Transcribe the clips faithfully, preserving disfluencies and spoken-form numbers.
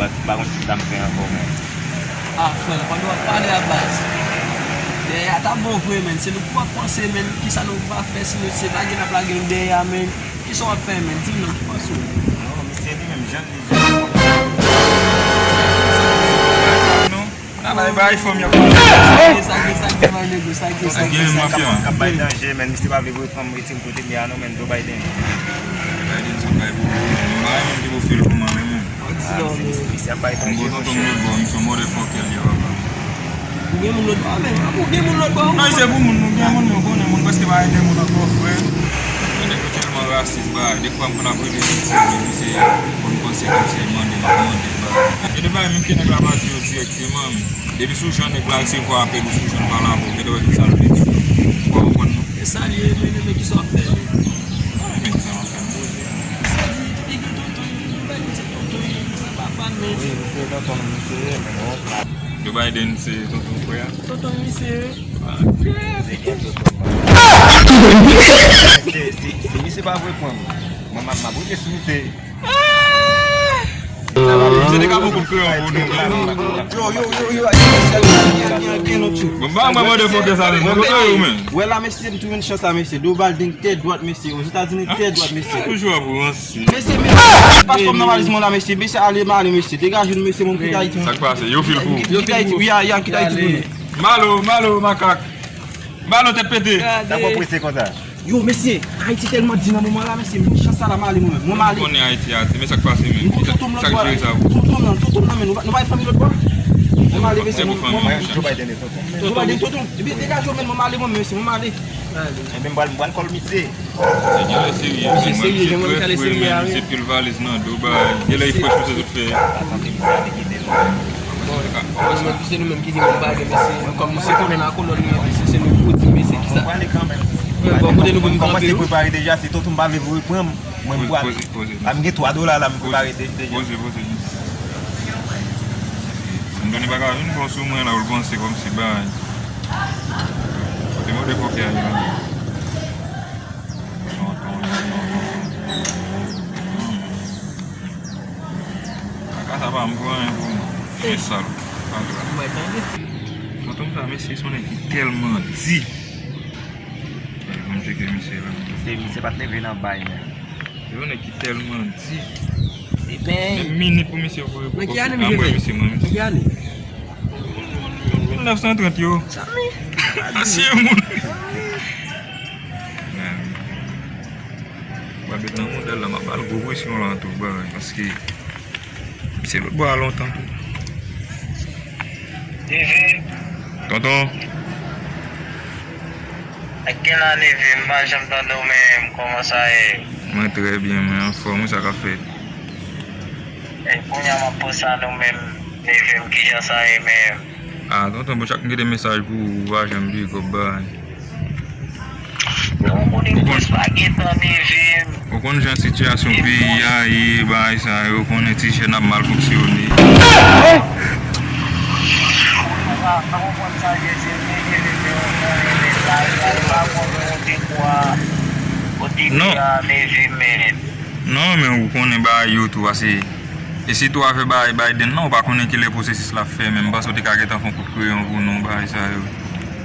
M pa konn kisa m fè ankò, men. Ah, frè, pandan w ap pale a, baz. Dèyè a ta bon vre, men. Se nou k ap panse, men. Kisa nou va fè si nou se lage n ap lage nou dèyè a, men? Kisa w ap fè, men? Di m non, ki panse w? Non, misye li menm, jan li, jan li. Non, nan bay bay fanm y ap pale. Sa gen, sa gen, sa gen, my nigga, sa gen. Sa gen, mafya. K ap bay danje, men. Misye pa vle voye pran m, retire m kote m ye a non, men. Joe Biden. Biden se yon bagay pou ou, men. M pa renmen ki pou fil pou mwen, men. M gwo tonton m lòt bò, m se yon motherfucker li ye, papa. Ou gen moun lòt bò, men. Ou gen moun lòt bò. Non, se pou moun, nou gen moun, nou konnen moun, prèske pa gen moun ankò, frè. Gen nèg yo tèlman rasis, ba, defwa m konn ap rele misye, men misye konn panse kòmsi l mande, l ap mande, ba. Gen de bagay menm ke nèg la pa di yo dirèkteman, men depi sou jan nèg la resevwa apèl ou, sou jan l pale avè w, gen de wè tout sa l vle di. Ou pa konprann, non? E sa l ye, men, men, men, kisa w ap fè, men? Mwen menm sa m ap fè, m poze. Sa di, li gen tonton, li gen tonton, li gen papa, men. Wi, misye tonton misye, men bon. Joe Biden se tonton frè a? Tonton misye. Ah, ok. Se gen tonton. Si, si, si misye pa vle pran m, mwen, m ap, m ap rete sou misye. Misye te ka fè kout kreyon pou nou. Yo, yo, yo, yo, gen lòt chou. Bon, ba mwen motherfucker sa, men. Mwen kote yo, men. Wè la, mesye, m tou jwenn chans la, mesye. Joe Biden tèt dwat, mesye. Ozetazini tèt dwat, mesye. Toujou ap ranse. Mesye, mesye, paspò m nan valiz mwen la, mesye. Mesye, ale, m ale, mesye. Degaje nou, mesye, mwen kite Ayiti. Sa k pase? Yo fil pou. Kite Ayiti, wi, a, a, kite Ayiti pou nou. Malo, malo, makak. Malo tèt pete. Sa pran prese konsa. Yo, mesye, Ayiti tèlman di nan moman la, mesye, men chans sa la, m ale mwen menm. Mwen, m ale. Konnen Ayiti a di, men sa k pase menm? M pou tonton m lòt bò la. Tonton nan, tonton nan, men nou pa, nou pa gen fanmi lòt bò. Mwen, m ale, mesye, mwen, mwen. Joe Biden, tonton. Joe Biden, tonton. Ebyen, degaje w, men mwen, m ale mwen menm, mesye, mwen, m ale. Ebyen, m pral, m pral kòl misye. Misye serye, jan mwen misye ale serye a, wi. Misye pil valiz nan do, bay. Genlè e frèch misye sot fè. Bon, mwen, se nou menm ki gen bon bagay, mesye. Kòm misye konnen nan kolòn li ye, mesye, se nou pou di, mesye, kisa. Mwen, bon, kote nou pou nou kanpe, wi. Kòmanse prepare deja, si tonton m pa vle voye pran m, mwen, m pral. Poze, poze, poze. A, m gen twa dola la, m prepare de-, deja. Poze, poze. Anthony pa ka vin pran sou mwen la, ou l panse kòmsi bay. Kote motherfucker a ye la? Tonton, tonton, tonton. Kaka sa pa m pran anyen pou mwen. Chen sal. Pa grav. Tonton m sa, mesye, se yon nèg ki tèlman di. Ban m tcheke misye la. Misye, misye pa t leve nan bay, men. Yo, nèg ki tèlman di. Menm minit pou misye voye pou kòb. Nan ki ane misye fèt? Nan ki ane? Mil nèf san trant yo. Sa mi? Ansyen moun. Men, w ap met nan modèl la, m ap ba l gwo presyon la tou, bro, paske se lòt bò a lontan tou. Tonton. Ak kèl ane vi m pa janm tande w menm, kòman sa ye? Mwen trè byen, mwen anfòm, wi, sa k ap fèt? E kounye a m ap panse a nou menm, neve m, kijan sa ye menm? Ah, tonton, bon, chak m kite mesaj pou ou, ou pa janm big up bay. Bon, ou konnen plis pa gen tan, neve m. Ou konn jan sitiyasyon peyi a ye, bagay sa yo, ou konnen ti jèn ap mal fonksyone. Ou pa konprann sa Jezi vle, Jezi fè yon konnen nèg la, li pa konn kote kwa, kote peyi a leve, men. Non, men ou konnen bagay yo tou, pase, e sitou afè bagay Biden nan, ou pa konnen kilè pwosesis la ap fè, men m panse w te ka gentan fè yon kout kreyon pou nou, bagay sa yo.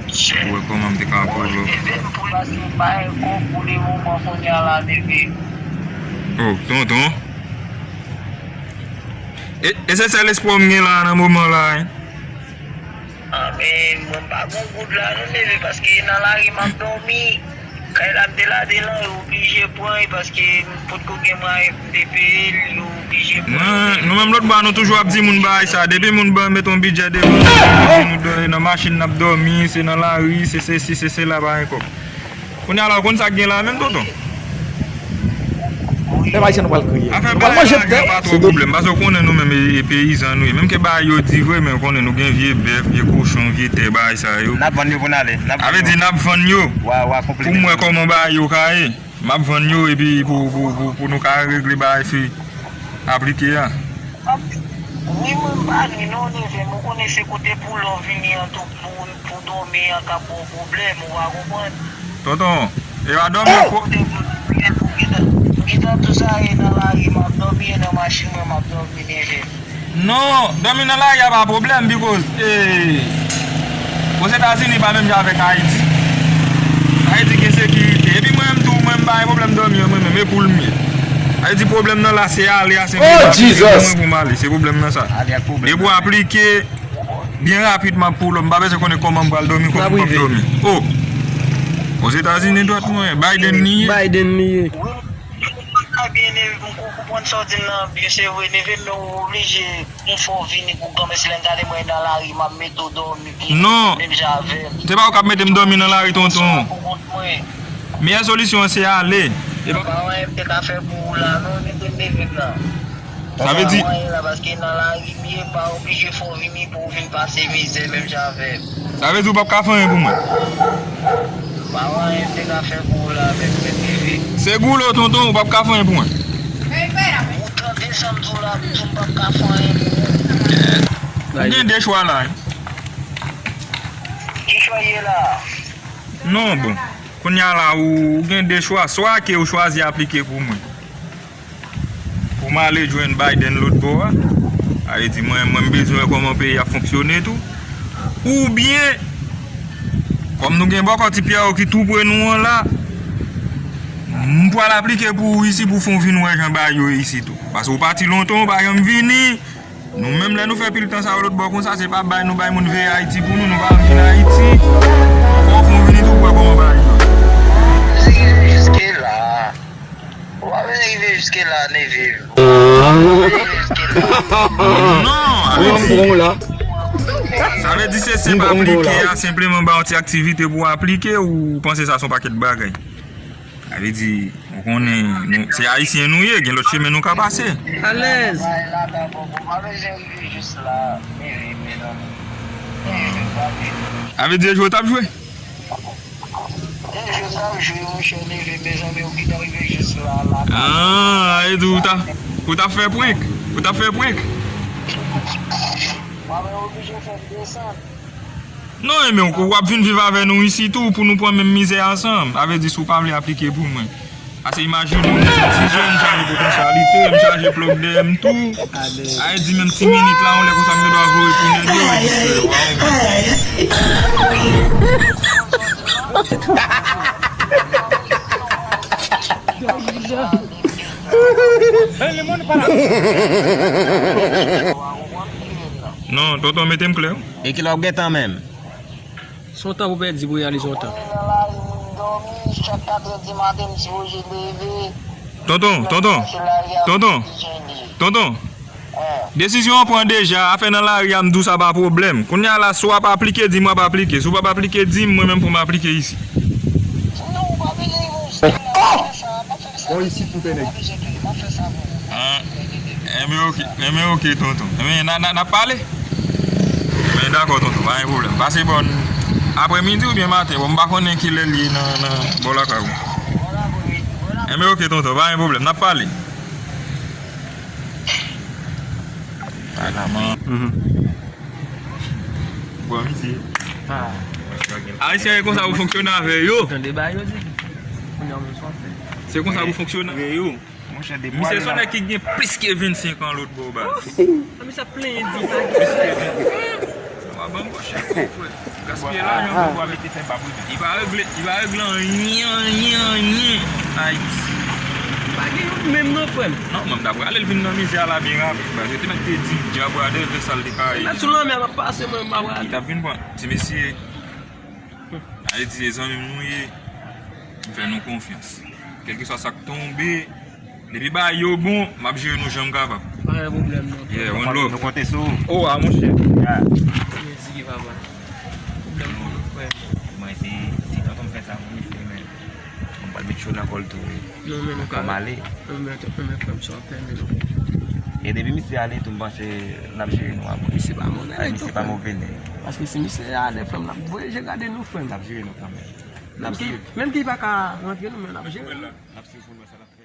Ou wè kòman m te ka pull up. Neve m pou la sou bay kòb pou le moman kounye a la, neve. Oh, tonton. E, e se sèl espwa m gen la nan moman la, wi. Ah, men mwen pa gon goud la, non, neve, paske nan lari m ap dòmi. Kay la m te lade lan, yo oblije pran, paske m potko gen mwayen pou m te peye l, yo oblije pran. Non, nou menm lòt bò a, nou toujou ap di moun bagay sa. Depi moun ban met yon bidjè devan nou, nou dòmi nan machin n ap dòmi, se nan lari, se sesi, se sela, pa gen kòb. Kounye a la, ou konn sa k gen la menm, tonton? Pèp ayisyen nou pral kriye. Afè bagay la, gen pa twò pwoblèm, paske ou konnen nou menm e, e peyizan nou ye. Menm ke bagay yo di vre, men ou konnen nou gen vye bèf, vye kochon, vye tè, bagay sa yo. N ap vann yo pou n ale. Sa vle di n ap vann yo pou m wè kòman bagay yo ka ye. M ap vann yo epi pou, pou, pou, pou nou ka regle bagay fi aplike a. Wi, mwen m pa nwi non, neve m, ou konnen se kote pou lò vini an tou pou, pou dòmi an k ap ba w pwoblèm, ou pa konprann? Tonton, e pa dòmi pou. Kote pou, pou gentan, gentan tou sa e nan lari, m ap dòmi, e nan machin mwen, m ap dòmi, neve m. Non, dòmi nan lari a pa pwoblèm, because, eh, Ozetazini pa menm jan avèk Ayiti. Ayiti gen sekirite. Epi mwen menm tou, mwen m pa gen pwoblèm dòmi an, mwen menm, e poul m ye. Ayiti pwoblèm nan la, se ale a, se mwen pou m ale, se pwoblèm nan sa. Depi w aplike, byen rapid, m ap pull up, m pa bezwen konnen kòman m pral dòmi, kòman m p ap dòmi. Oh! Ozetazini dwat mwen, Biden li ye. Biden li ye. Wi, m pa byen neve, m konprann sa w di m nan, byen se vre, neve, men ou oblije, m fè w vini pou granmèsi lè m gade mwen nan lari, m ap mete w dòmi, menm jan avè m. Non. Se pa ou k ap mete m dòmi nan lari, tonton. Meyè solisyon an se ale. E pa anyen m te ka fè pou ou la, non, neve, neve m nan. Sa vle di. Pa anyen la, paske nan lari m ye, m pa oblije fè w vini pou w vin pase mizè menm jan avè m. Sa vle di ou p ap ka fè anyen pou mwen. Pa anyen m te ka fè pou ou la, menm, menm, menm. Se goulo, tonton, ou p ap ka fè anyen pou mwen. Ou tande sa m di w la, m di w m p ap ka fè anyen pou ou. Ou gen de chwa la. Ki chwa ye la? Non, bon. Kounye a la, ou, ou gen de chwa. Swa ke ou chwazi aplike pou mwen. Pou m ale jwenn Biden lòt bò a. Sa vle di mwen, mwen m bezwen wè kòman peyi a fonksyone tou. Oubyen, kòm nou gen bòkò ti pyè yo ki tou pre nou an la, m pral aplike pou ou isi pou fè w vin wè jan bagay yo ye isi tou. Paske ou pati lontan, ou pa janm vini. Nou menm lè nou fè pil tan sa yo lòt bò konsa, se pa bay nou bay moun veye Ayiti pou nou, nou pa vin Ayiti. Fò w fè w vini tou pou wè kòman bagay yo ye. Jiske la. Ou pa bezwen rive jiske la, neve. Ou pa bezwen rive jiske la. Non, avè di. Sa vle di se senp aplike a, senpleman ba yon ti aktivite pou w aplike, ou panse sa se yon pakèt bagay? Sa vle di, ou konnen, nou, se Ayisyen nou ye, gen lòt chemen nou ka pase. Alèz. Ou pa bezwen rive jis la, neve, mezanmi. Sa vle di e jwe w t ap jwe? E jwe sa m jwe, monchè, neve, mezanmi, ou gentan rive jis la, la. Ah, e di ou ta, ou t ap fè prank? Ou t ap fè prank? Mwen menm oblije fè m desann. Non, e men ou, w ap vin viv avè nou isi tou pou nou pran menm mizè ansanm. Sa vle di si w pa vle aplike pou mwen. Paske imajine w, m se ti jèn, m chaje potansyalite, m chaje plòk dèyè m tou. Sa vle di menm ti minit la, yon lè konsa m gen dwa voye pou nèg yo, e di frè, waw. Non, tonton, mete m klè. E kilè w ap gentan menm? Se yon tan pou pèdi pou y ale, se yon tan. Tonton, tonton, tonton, tonton. Desizyon an pran deja, afè nan lari a, m di w sa pa pwoblèm. Kounye a la, si w ap aplike, di m w ap aplike. Si w p ap aplike, di m, mwen menm pou m aplike isi. Bon, isi pou tè nèg. Ah, enben oke, enben oke, tonton. Enben, n a, n a, n a pale. Men dakò, tonton, pa gen pwoblèm. Pase bòn aprèmidi oubyen maten, bon, m pa konnen kilè l ye nan, nan bò lakay ou. Enben oke, tonton, pa gen pwoblèm, n ap pale. Pale a man. Mhm. Bon, misye. Ah. Ayisyen e konsa pou fonksyone avè yo. Tande ba yo di. Kounye a menm sa w ap fè. Se konsa pou fonksyone avè yo. Monchè, depi misye se yon nèg ki gen plis ke vennsenk an lòt bò baz. Misye ap plenyen di pa gen. Plis ke vennsenk. Wa ban m bò chèk, frè. Gaspiye lajan pou wa mete fè bab wi. Li pa regle, li pa regle anyen, anyen, anyen. Ayiti. Pa gen youn menm non, frè m. Non, mwen m ta prale l vin nan mizè a la byen rapid, baz. Yo te mèt te di djab radè vè sa l te ka ye. Mèt sou lanmè a m ap pase, mwen m pa prale. Li t ap vin pran ti mesye. Ayiti, se zanmi m nou ye. M fè nou konfyans. Kèlkeswa sa k tonbe, depi bagay yo bon, m ap jere nou jan m kapab. Pa gen pwoblèm non, frè. Yeah, one love. Nou konte sou ou. Oh, a monchè. Yeah. Mèsi, papa. Pwoblèm pou nou, frè. Mwen, se, si tonton m fè sa pou misye, men, mwen pral met cho nan kò l tou, wi. Non, men nou ka. Fò m ale. Non, men, men, frè m, sa w ap fè, men nou. E depi misye ale tou, m panse n ap jere nou a bon. Misye pa move nèg, frè m. Misye pa move nèg. Paske si misye ale, frè m, n ap voye je gade nou, frè m. N ap jere nou kanmenm. Menm ki, menm ki pa ka rantre nou, men n ap jere nou. N ap swiv pou n wè sa n ap fè.